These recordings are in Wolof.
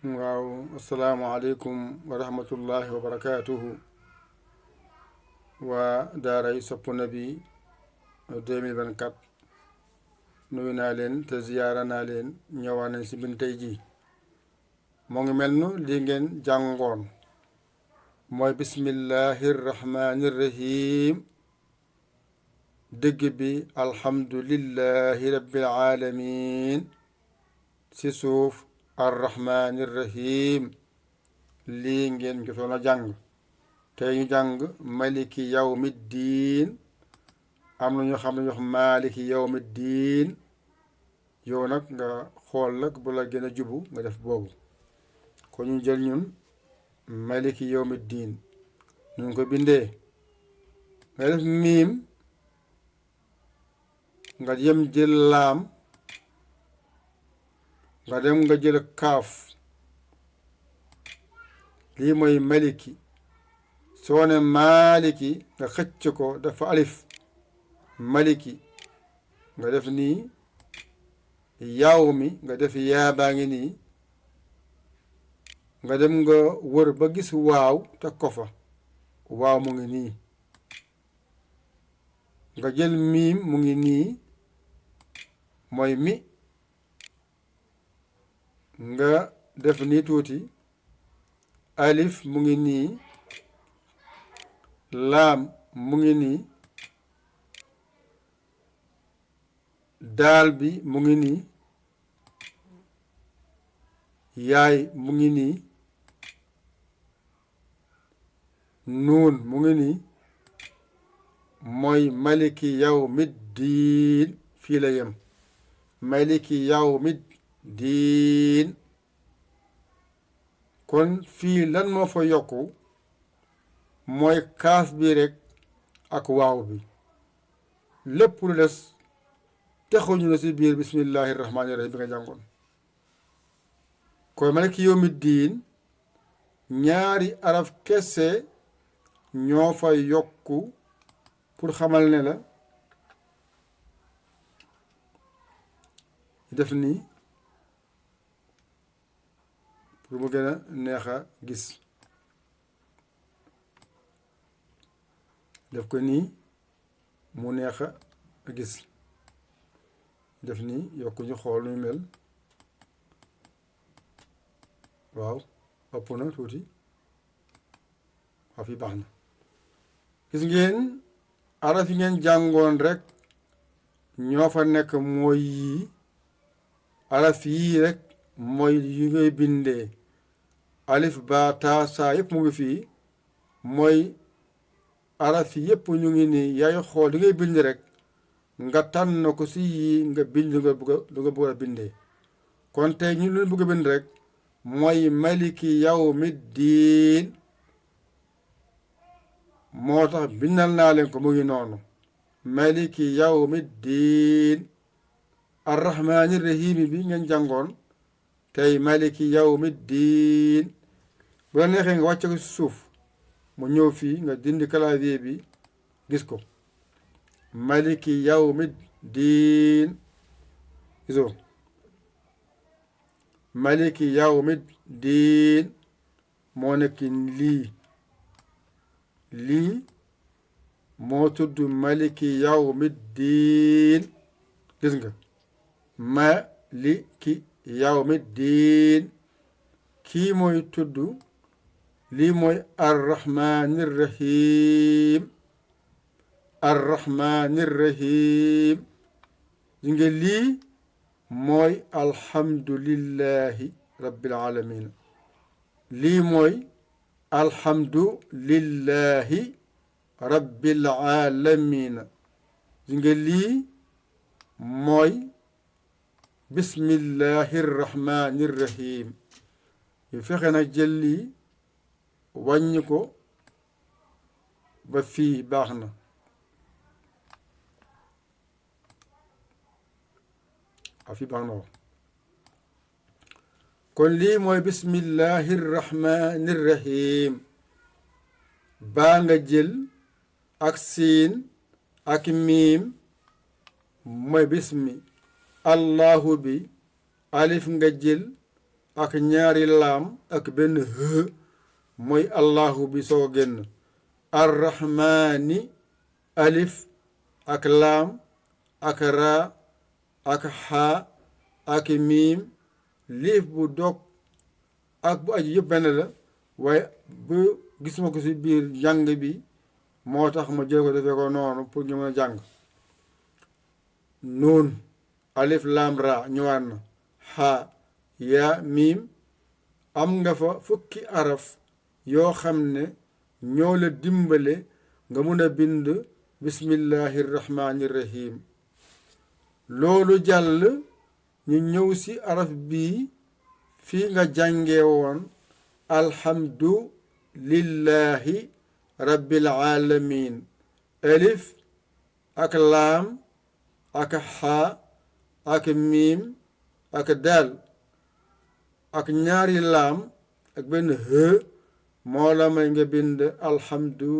waaw asalaamaaleykum wa rahmatullahi wa barakaatuhu waa daaray Sopp Nabi 2024 nuyu naa leen te ziyaara naa leen ñëwaa nañ si bin tey jii moo ngi mel nu lii ngeen jàngoon mooy bismillahi rrahmani rrahim dëgg bi alhamdulillahi rabbil alamin si suuf arrahmani rrahim lii ngeen jotoon a jàng tey ñu jàng maliki yawmi diin am na ñoo xam ne ñu wax maliki yawmi diin yow nag nga xool nag bu la gën a jubu nga def boobu ko ñu jël ñun maliki yawmi diin ñu ko bindee nga def miim nga yem jël laam nga dem nga jël kaaf lii mooy maliki soo ne maaliki nga xëcc ko dafa alif maliki nga def nii yawmi nga def yaa baa ngi nii nga dem nga wër ba gis waaw teg ko fa waaw mu ngi nii nga jël miim mu ngi nii mooy mi nga def nii tuuti alif mu ngi nii laam mu ngi nii daal bi mu ngi nii yaay mu ngi nii nuun mu ngi nii mooy maliki yawmi diin fii la yem maliki yawmi diin kon fii lan moo fa yokku mooy kaaf bi rek ak waaw bi lépp lu des texuñu na si biir bismillahi rahmaani rahim bi nga jàngoon koy maliki yawmi diin ñaari araf kese ñoo fa yokku pour xamal ne la def nii pour mu gën a neex a gis def ko nii mu neex a gis def nii yokk ñu xool nuy mel waaw ëpp na tuuti waaw fii baax na gis ngeen araf yi ngeen jàngoon rek ñoo fa nekk mooy yii araf yii rek mooy yu ngay bindee alif ba taa saa yëpp mu ngi fii mooy araf yi yëpp ñu ngi nii yaay xool li ngay bind rek nga tànn ko si yii nga bind nga bëgg a bindee kon tey ñu lu bëgg a bind rek mooy maliki yawmi diin moo tax bindal naa leen ko mu ngi noonu maliki yawmi diin arrahmaani rahimi bi ngeen jàngoon tey maliki yawmi diin bu la neexee nga wàcce ko si suuf mu ñëw fii nga dindi clavier bi gis ko maliki yawmi diin gisoo maliki yawmi diin moo nekk lii moo tudd maliki yawmi diin gis nga maliki yawmi diin kii mooy tudd lii mooy arrahmaani rahim arrahmaani rahim yi nga lii mooy alhamdulillahi rabbil alamin lii mooy alhamdulillahi rabbil alamin yi nga lii mooy bismillahi rrahmani rrahim yu fexe nag jël lii wàññi ko ba fii baax na fii baax na kon lii mooy bismillahi rrahmani rrahim baa nga jël ak siin ak miim mooy bismi allahu bi alif nga jël ak ñaari laam ak benn hë mooy allahu bi soo génn arrahmaani alif ak laam ak raa ak xaa ak miim liif bu dog ak bu aju yëpp benn la waaye bu gisuma ko ci biir jàng bi moo tax ma jël ko defee ko noonu pour ñu mën a jàng nuun alif laam raa ñëwaat na xaa yaa miim am nga fa fukki araf yoo xam ne ñoo la dimbale nga mun a bind bismillahi rahmaani rahim loolu jàll ñu ñëw ci araf bii fii nga jàngee woon alhamdu lillahi rabbil alamin alif ak laam ak xaa ak miim ak daal ak ñaari laam ak benn hë moo la may nga bind alhamdu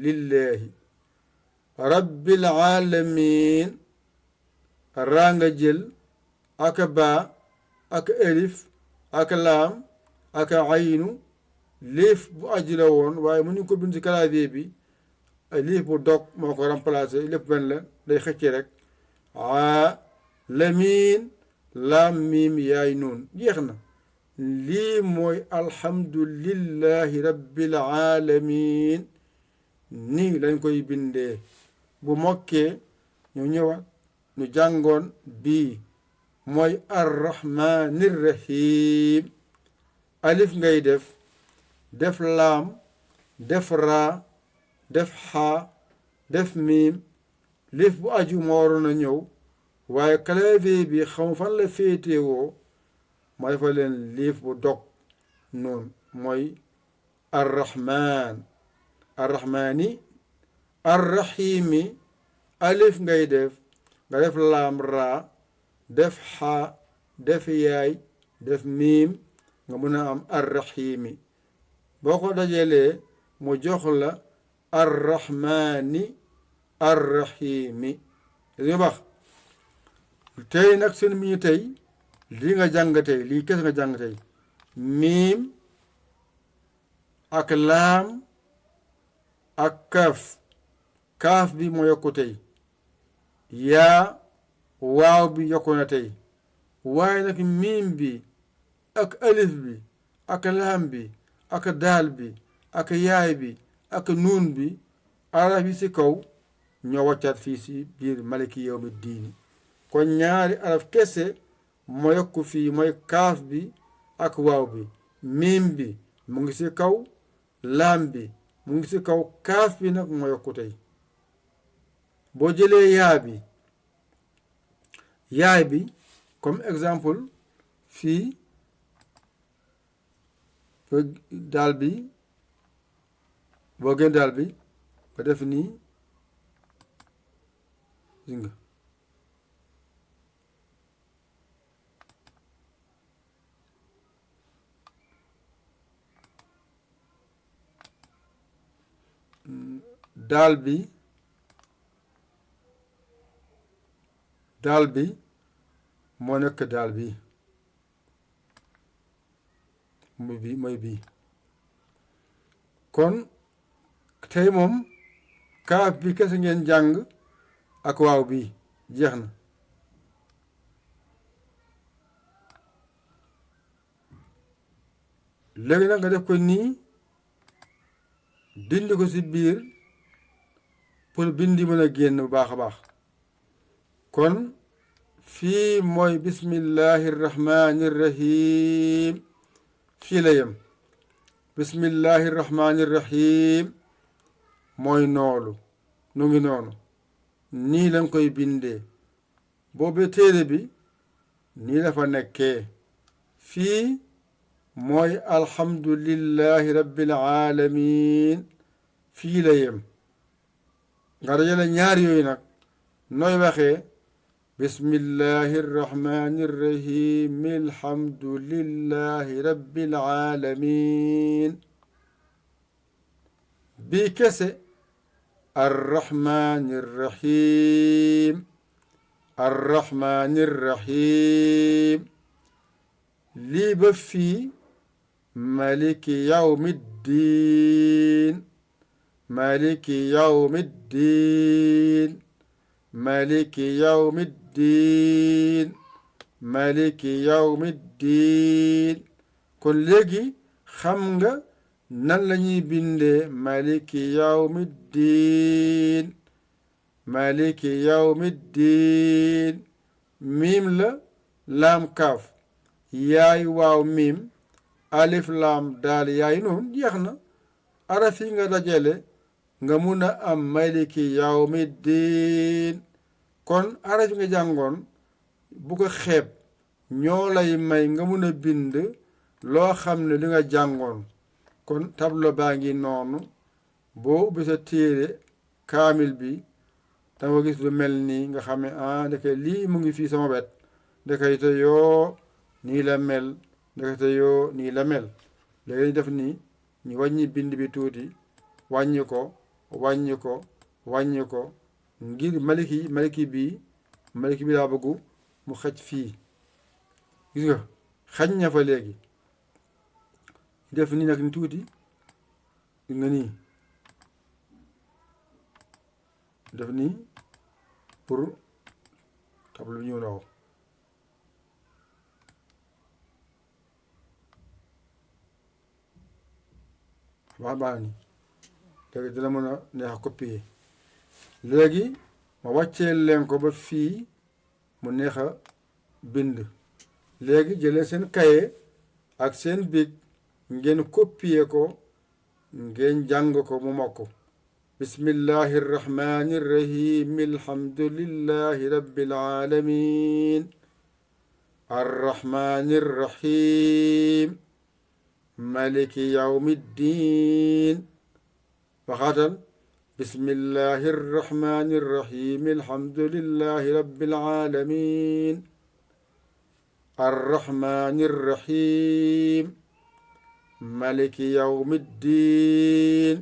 lillahi rabbil alamin raa nga jël ak baa ak alif ak laam ak aynu liif bu aju la woon waaye mënuñ ko bind ci clavier bi liif bu dog moo ko remplacé lépp benn la day xëcc rek lamiin laam miim yaay nuun jeex na lii mooy alhamdulillahi rabbil alamin nii lañ koy bindee bu mokkee ñu ñëwaat ñu jàngoon bii mooy arrahmanir rahim alif ngay def laam def raa def xaa def miim liif bu aju moo waroon a ñëw waaye clavier bi xam fan la féetewoo mooy fa leen liif bu dog noonu mooy arrahman arrahmaani arrahimi alif ngay nga def laam raa def xaa def yaay def miim nga mun a am arrahimi boo ko dajalee mu jox la arrahmaani arrahimi dañu bax tey nag seen mi ñu tey lii nga jàng tey lii kes nga jàng tey miim ak laam ak kaaf bi moo yokku tey yaa waaw bi yokku na tey waaye nag miim bi ak alif bi ak laam bi ak daal bi ak yaay bi ak nuun bi araf yi ci kaw ñoo waccaat fii ci biir maliki yawmi diini kon ñaari araf kese moo yokku fii mooy kaaf bi ak waaw bi miim bi mu ngi ci kaw laam bi mu ngi ci kaw kaaf bi nag moo yokku tey boo jëlee yaay bi comme exemple fii daal bi boo gën daal bi ba def nii gis nga daal bi moo nekk daal bi mooy bii kon tey moom kaaf bi kese ngeen jàng ak waaw bi jeex na léegi nag nga def ko nii dindi ko ci biir pour bindi mën a génn bu baax a baax kon fii mooy bismillahi rahmani rahim fii la yem bismillahi rahmani rahim mooy noolu nu ngi noonu nii lañ koy bindee boobu téere bi nii la fa nekkee fii mooy alhamdulillahi rabbil alamin fii la yem nga dajale ñaar yooyu nag nooy waxee bismillahi rahmani rahim alhamdulillahi rabbil alamin bii kese arrahmani rahim arrahmani rahim lii ba fii maliki yawmi ddiin maliki yawmi ddiin maliki yawmi ddiin maliki yawmi ddiin kon léegi xam nga nan la ñuy bindee maliki yawmi ddiin maliki yawmi ddiin miim la laam kaaf yaay waaw miim alif laam daal yaay noon jeex na araf yi nga dajale nga mun a am maliki yawmi ddiin kon araf yi nga jàngoon bu ko xeeb ñoo lay may nga mun a bind loo xam ne li nga jàngoon kon tableau baa ngi noonu boo ubbi sa téere kaamil bi danga gis lu mel nii nga xam ne ndeke lii mu ngi fii sama wet ndekete yoo nii la mel ndekete yoo nii la mel léegi ñu def nii ñu wàññi bind bi tuuti wàññi ko wàññi ko wàññi ko ngir maliki bi laa bëggu mu xaj fii gis nga xaj na fa léegi def nii nag ni tuuti gis nga nii def nii pour tableau bi ñëw na ko baax ni léegi dina mën a neex a copier léegi ma wàccee leen ko ba fii mu neex a bind léegi jëlee seen kaye ak seen bic ngeen copier ko ngeen jàng ko mu mokk bismillahi irrahmani irrahim alhamdulillahi rabbil alamin arrahmani irrahim maliki yawmi ddin waxaatal bismillahi irrahmani irrahim alhamdulillahi rabbil alamin arrahmani irrahim maliki yawmi ddin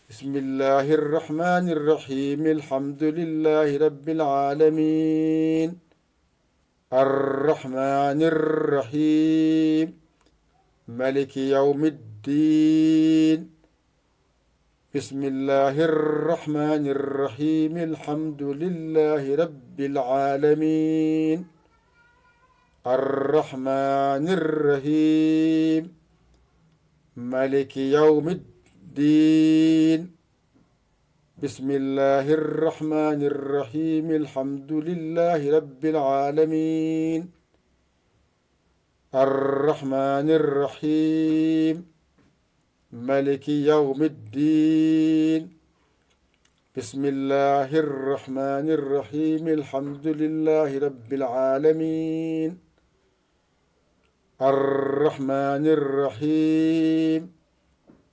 bismillahi irrahmani irrahim alhamdulillahi rabbil alamin arrahmani irrahim maliki yawmi ddin bismillahi irrahmani irrahim alhamdulillahi rabbil alamin arrahmani irrahim maliki yawmi ddin bismillahi irrahmani irrahim alhamdulillahi rabbil alamin arrahmani irrahim maliki yawmi ddin bismillahi irrahmani irrahim alhamdulillahi rabbil alamin arrahmani irrahim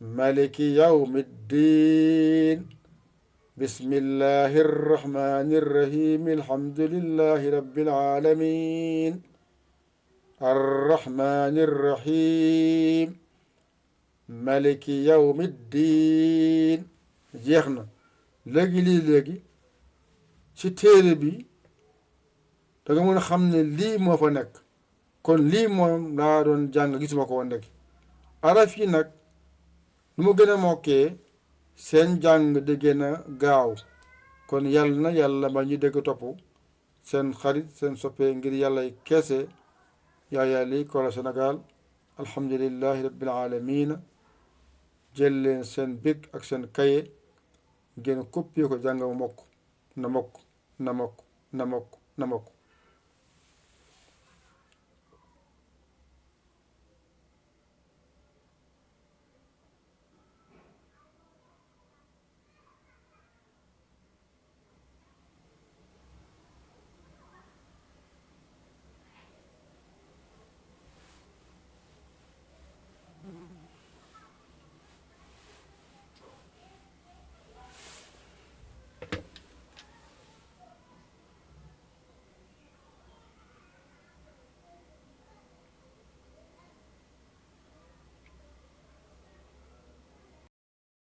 maliki yawmi ddin bismillahi irrahmani irrahim alhamdulillahi rabbil alamin arrahmani irrahim maliki yawmi ddin jeex na léegi ci téere bi danga mën a xam ne lii moo fa nekk kon lii moom laa doon jàng gisuma ko woon rek araf yi nag nu mu gën a mokkee seen jàng di gën a gaaw kon yàlla na yàlla ba ñu dégg topp seen xarit seen soppee ngir yàlla keese Yaya Ly Kora Sénégal alhamdulillahi rabbil alamina jël leen seen bic ak seen kaye ngeen copier ko jàng mu mokk na mokk na mokk na mokk na mokk